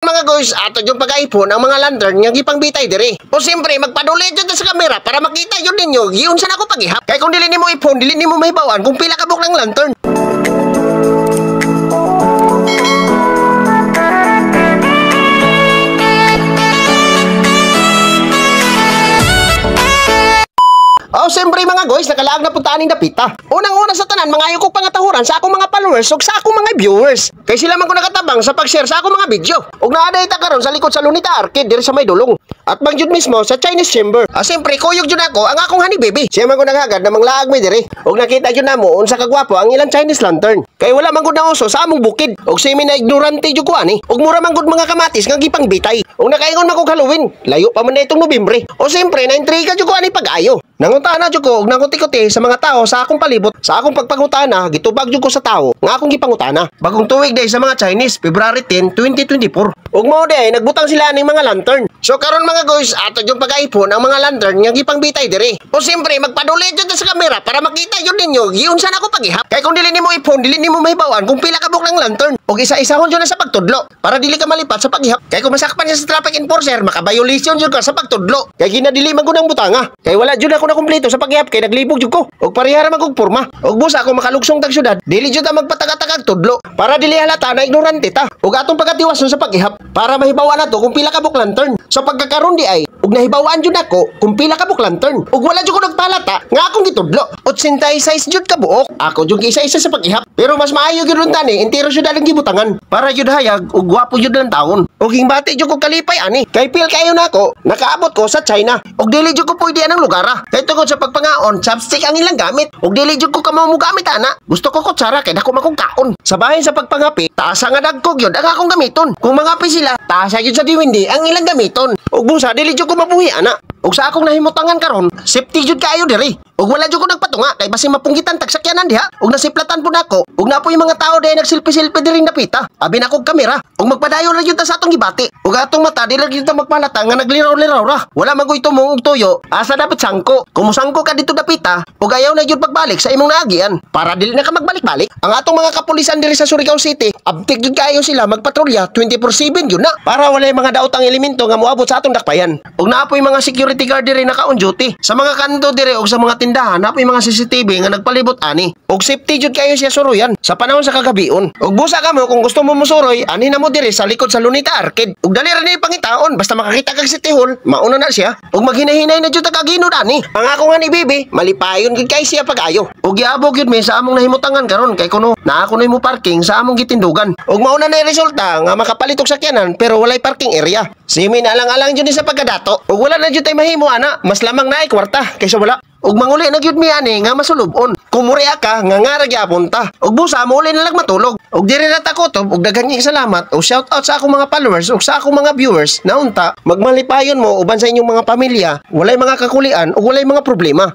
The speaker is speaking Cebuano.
Mga guys, ato yung pag-ipon ang mga lantern nga gipangbitay diri. O siyempre, magpadulit jud ta sa kamera para makita yun ninyo giunsa na ako pag-ihap. Kay kung dili nimo ipon, dili nimo mahibaw-an kung pila ka buok ng lantern. Oh, siyempre mga guys, nakalaag na puntaan ning dapita. Unang-una sa tanan, mga ayaw kong pangatahuran sa akong mga followers ug sa akong mga viewers. Kay sila man ko nakatabang sa pag-share sa akong mga video. Ug naa ta karon sa likod sa Lunita Arcade diri sa may dulong. At bang jud mismo sa Chinese Chamber. Ah, siyempre kuyog jud ako ang akong honey baby. Siya man ko naghagad na manglaag mi diri. Ug nakita jud namo unsa kagwapo ang ilang Chinese lantern. Kay wala man gud na uso sa among bukid. Ug semi na ignorante jud ko ani. Ug mura man gud mga kamatis nga gipangbitay. Ug nakaingon man kog Halloween. Layo pa man na itong Nobyembre. O siyempre na intriga jud ko ani pag-ayo. Nangutana jud ko og nanguti-kuti sa mga tao sa akong palibot. Sa akong pagpangutana, gitubag jud ko sa tao nga akong gipangutana. Bagong tuig day sa mga Chinese, February 10, 2024. Ug mao day nagbutang sila ning mga lantern. So karon mga guys, ato yung pag-ipon ang mga lantern nga gipangbitay diri. O siyempre magpadulit jud ta sa kamera para makita jud ninyo giunsa na ako pag-ihap. Kay kung dili nimo ipon, dili nimo mahibaw-an kung pila ka buok ng lantern. Ug isa-isahon jud na sa pagtudlo para dili ka malipat sa paghihap. Kay kung masakpan siya sa traffic enforcer, maka-violation jud ka sa pagtudlo. Kay ginadili man gud ang butanga. Kay wala jud ako na kumpleto sa paghihap kay naglibog jud ko. Ug parehara man kog porma. Ug busa kung makalugsong tag syudad, dili jud ta magpataka-takag tudlo para dili halata na ignorante ta. Ug atong pagkatiwason sa paghihap para mahibaw-an nato kung pila ka buok lantern. So pagkakaron di ay ug nahibaw-an jud ako kung pila ka buok lantern. Ug wala jud ko nagpalata nga akong gitudlo. 86 jud ka buok. Ako jud isa-isa sa paghihap. Pero mas maayo gyud unta ni entero syudad ang gibutangan para jud hayag ug gwapo jud lang taon. Ug hingbati jud ko kalipay ani. Kay feel kayo nako nakaabot ko sa China. Ug dili jud ko pwede anang lugar ah. Kay tungod sa pagpangaon, chopstick ang ilang gamit. Ug dili jud ko kamo mo gamit ana. Gusto ko kutsara kay dako man kong kaon. Sa bahin sa pagpangapi, taasa nga dagkog yun ang akong gamiton. Kung mangapi sila, taasa gyud sa diwindi ang ilang gamiton. Ug busa dili jud ko mabuhi ana. Ug sa akong nahimutangan karon, safety jud kaayo diri. Ug wala jud ko nagpatunga kay basin mapunggitan tag sakyanan diha. Ug nasiplatan pud ako. Ug napoy mga tao diha nagselfie-selfie diri napita. Abi na kog kamera. Ug magpadayon ra jud ta sa atong gibati. Ug atong mata dili jud ta magpalata nga nagliraw-liraw ra. Wala man koy tumong og tuyo. Asa dapat sangko. Kung mosangko ka dito dapita, ug ayaw na jud pagbalik sa imong naagian para dili na ka magbalik-balik. Ang atong mga kapulisan diri sa Surigao City, abtik jud kaayo sila magpatrolya 24/7 jud na para walay mga daotang elemento nga moabot sa atong dakpayan. Ug naapoy mga security guard diri naka on duty. Sa mga kanto diri ug sa mga tindahan naapoy mga CCTV nga nagpalibot ani. Ug safety jud kayo siya suroyan sa panahon sa kagabion. Ug busa kamo kung gusto mo mosuroy, ani na mo diri sa likod sa Lunita Arcade. Ug dali ra ni pangitaon basta makakita kag City Hall, mauna na siya. Ug maghinahinay na jud ta kaginod ani. Ang ako nga ni bibi, malipayon gid kay siya pag-ayo. Ug giabog gyud mi sa among nahimutangan karon kay kuno naa kunoy mo parking sa among gitindugan. Ug mauna na yung resulta nga makapalit og sakyanan pero walay parking area. Simi na alang-alang jud ni sa pagkadato. Ug wala na jud tay mahimo ana, mas lamang naay kwarta kaysa wala. Ug manguli na gyud mi ani nga masulubon. Kumuri ka nga nga ra gyapon ta. Ug busa muli na lang matulog. Ug diri na ta kutob ug daghan kayong salamat ug shout out sa akong mga followers ug sa akong mga viewers na unta magmalipayon mo uban sa inyong mga pamilya, walay mga kakulian ug walay mga problema.